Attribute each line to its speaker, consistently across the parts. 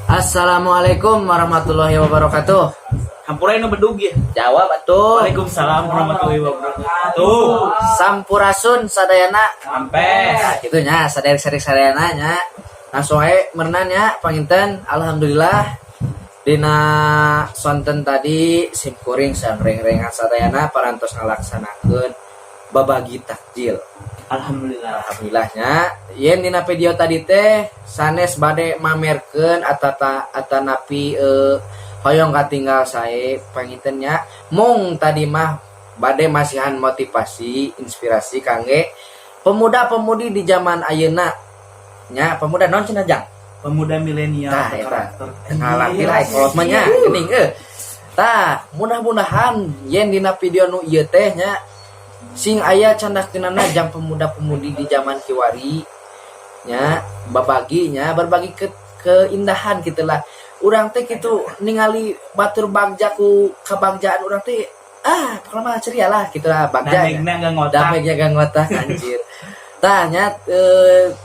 Speaker 1: Assalamualaikum warahmatullahi wabarakatuh.
Speaker 2: Hampura, nu bedug ya.
Speaker 1: Jawab atuh.
Speaker 2: Waalaikumsalam warahmatullahi wabarakatuh.
Speaker 1: Sampurasun sadayana.
Speaker 2: Rampes.
Speaker 1: Nah, kitu nya, saderek-saderek sadayana nya. Langsung ae meureunan nya, panginten alhamdulillah dina sonten tadi simkuring sareng reng-rengan sadayana parantos ngalaksanakeun babagi takjil.
Speaker 2: Alhamdulillah.
Speaker 1: Alhamdulillahnya yen dina video tadi teh sanes bade mamerkeun atanapi hoyong katinggal sae, panginten nya, mung tadi mah bade masihan motivasi, inspirasi kangge pemuda-pemudi di zaman ayeuna nya. Pemuda naon cenah, Jang?
Speaker 2: Pemuda milenial
Speaker 1: Tah, eta.
Speaker 2: berkarakter.
Speaker 1: Ngalati lah kolot mah nya geuning euy. Tah, mudah-mudahan yen dina video nu ieu teh nya sing aya candakeunana jang pemuda-pemudi di zaman kiwari nya, babagi nya, berbagi ke keindahan gitu lah. Urang teh kitu ningali batur bagja ku kabagjaan urang teh, ah, pokoknya mah ceria lah gitu lah, bagja nya.
Speaker 2: Damegna nggak ngotak.
Speaker 1: Damegna gak ngotak, anjir. Tah nya,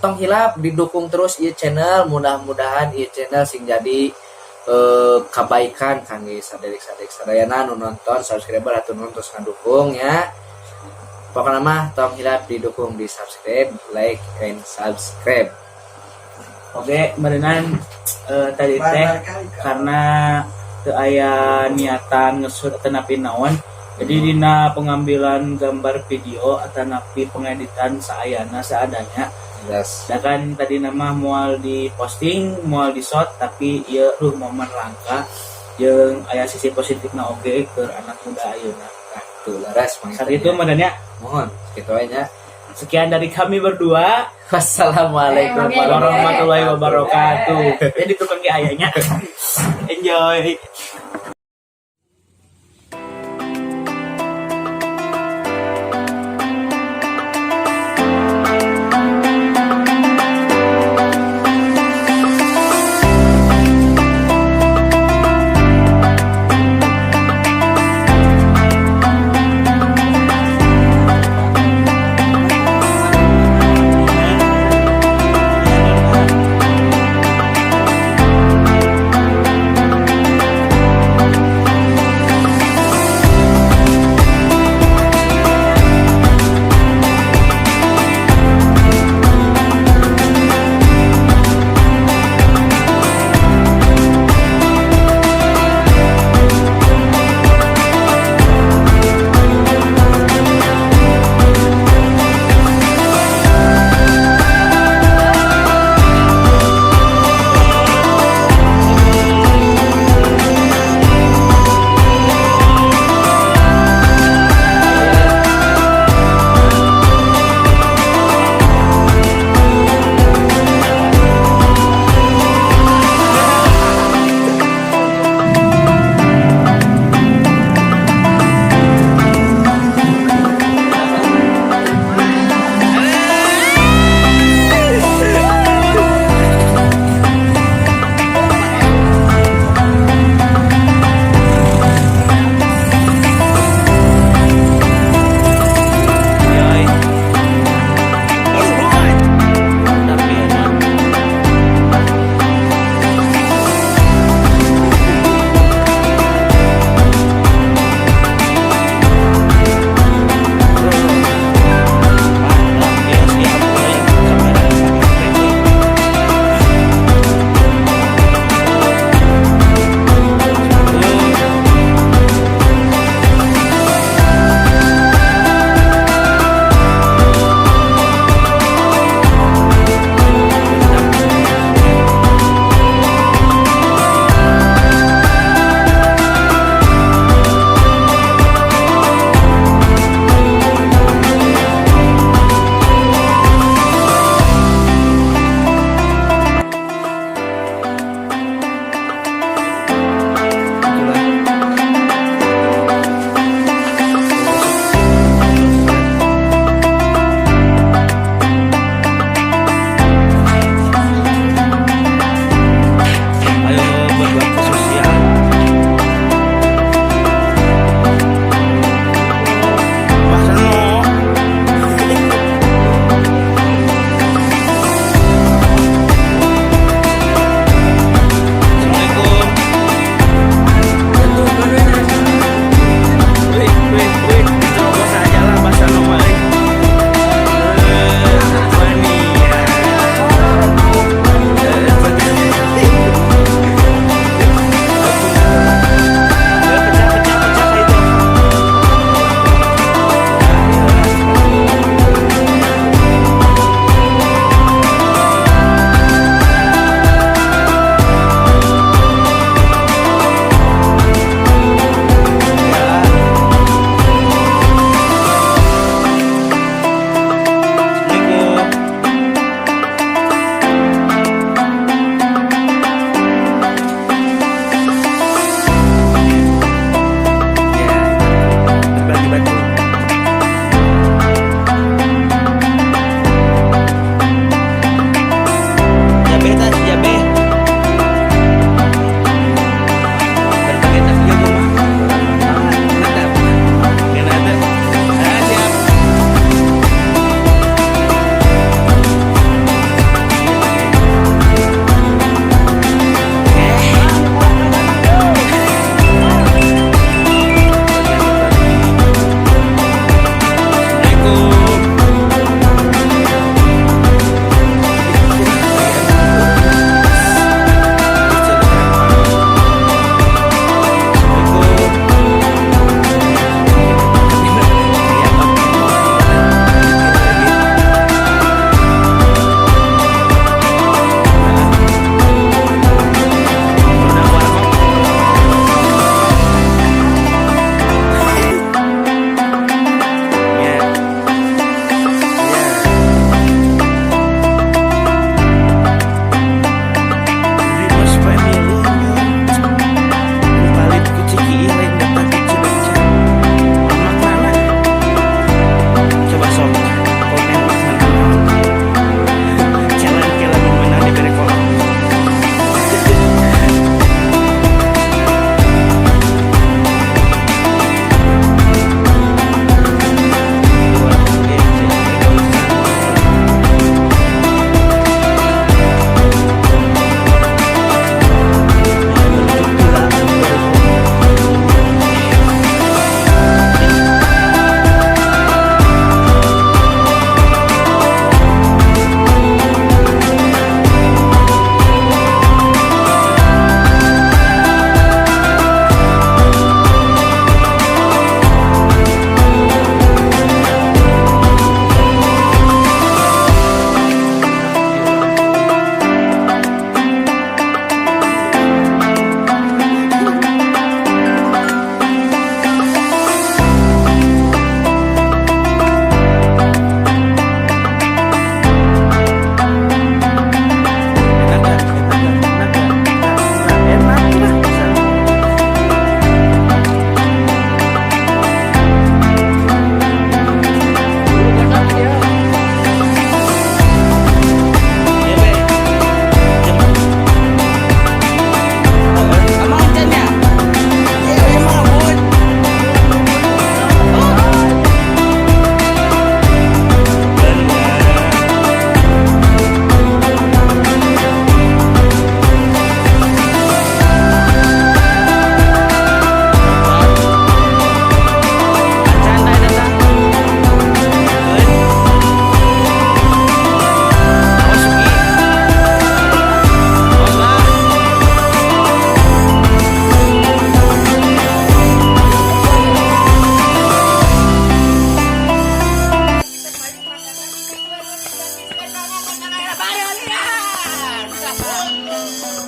Speaker 1: tong hilap didukung terus ieu channel. Mudah-mudahan ieu channel sing jadi kabaikan kangge saderek-saderek sadayana nu nonton, subscriber atau nu terus ngadukung ya. Pokoknya mah tong hilap didukung di subscribe, like, and subscribe.
Speaker 2: Oke, meureunan tadi teh karena teu aya niatan ngesut atanapi naon. Jadi dina pengambilan gambar, video atanapi pengeditan saayana, seadanya.
Speaker 1: Yes.
Speaker 2: Da kan tadi nama moal di posting, moal di shot, tapi ieu ruh momen langka jeung aya sisi positifna oge ke anak muda ayeuna.
Speaker 1: Nah, tuh laras.
Speaker 2: Saat itu meureunan nya.
Speaker 1: Mohon gitu aja.
Speaker 2: Sekian dari kami berdua.
Speaker 1: Wassalamualaikum
Speaker 2: warahmatullahi wabarakatuh. Jadi tukang ge ayahnya. Enjoy.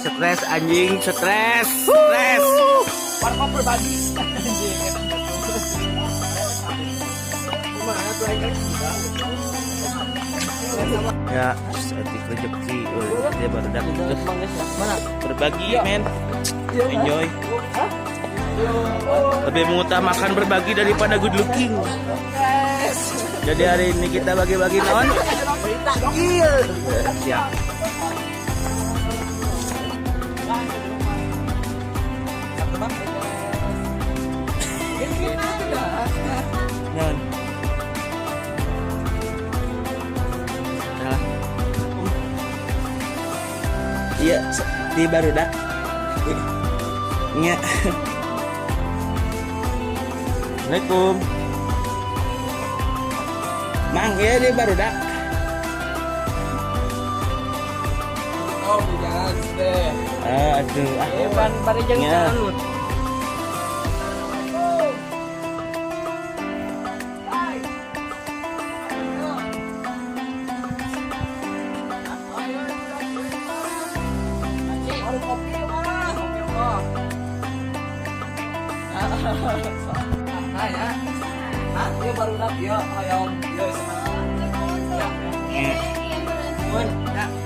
Speaker 2: Stres anjing, stres, stres.
Speaker 1: Warkop berbagi.
Speaker 2: Ya, etik rezeki, dia baru dapet.
Speaker 1: Mana?
Speaker 2: Berbagi, men. Enjoy. Lebih mengutamakan berbagi daripada good looking. Jadi hari ini kita bagi-bagi non. Siap. Non. Salah. Iya, di barudak. Nya. Assalamualaikum. Mang, iya di barudak.
Speaker 1: Oh, jangan deh.
Speaker 2: Ah, aduh. Ah.
Speaker 1: Ban bari jeung
Speaker 2: Ya.
Speaker 1: calon. Nah ya, ah, dia baru nak ya, hoyong, ya senang. Ya,
Speaker 2: Nya.
Speaker 1: ya.